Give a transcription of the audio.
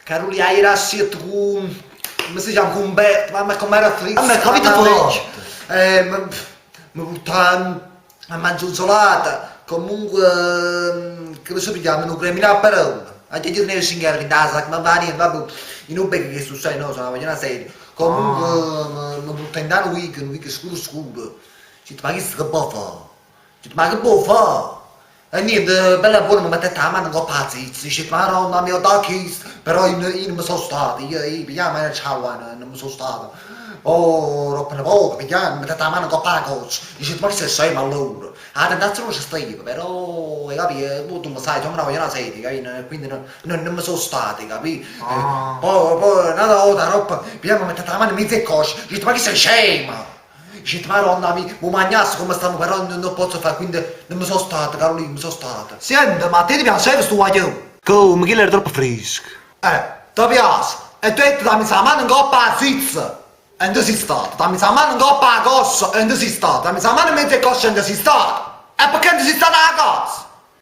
Carulì, ajere ascette cu, come si chiama, cu Umberto, mamma comm'era frisco. Mamma c'avite fatto? Eh, m' purtava a mangià 'o gelato, comunque, che se pigliava nu cremino a parola. A che io tenevo 5 euro dint' 'a sacca, ma va niente, vabbè, io nun bevo chesto, 'o sai, no, so' na guagliona seria. Comunque m' purtava dint' 'a nu vico, nu vico scuro scuro. Dicette, ma chisto che vo' fa? Dicette, ma che vuo' fa? E niente, bella e buona mi mettette 'a mano 'ncopp' 'a zizza, dicette, Maronna mia, da chisto! Però io io nun me so' stato, io io pigliaje 'a mano e ciao, nun me so' stato. Po' doppo nu poco, pigliaje, mi mettette 'a mano 'ncopp' 'a coscia, dicette, ma che sei scemo allora? 'A tentazione ce steva, però, 'e capì, tu tu me sai, so' na guagliona seria, capì, quindi no nun me so' stato, 'e capì? Po' po' n'ata vota aropp', pigliaje mi mettette 'a mano 'mmiezz' 'e cosce, dicette, ma che sei scema? Dicette, Maronna mia, m' 'o magnasse comme stammo però nun 'o pozzo fa, quindi nun me so' stato, Carulì, me so' stato. Siente, ma a te te piaceva stu guaglione? Comme, chillo era troppo fresco. Eh, te piace? E tu 'e t'ha miso 'a mano 'ncopp' 'a zizza e nun si stato, t'ha miso 'a mano 'ncopp' 'a coscia e nun si stato, t'ha miso 'a mano 'mmiezz' 'e cosce e nun si stato. E pecché nun si stato 'a cazzo?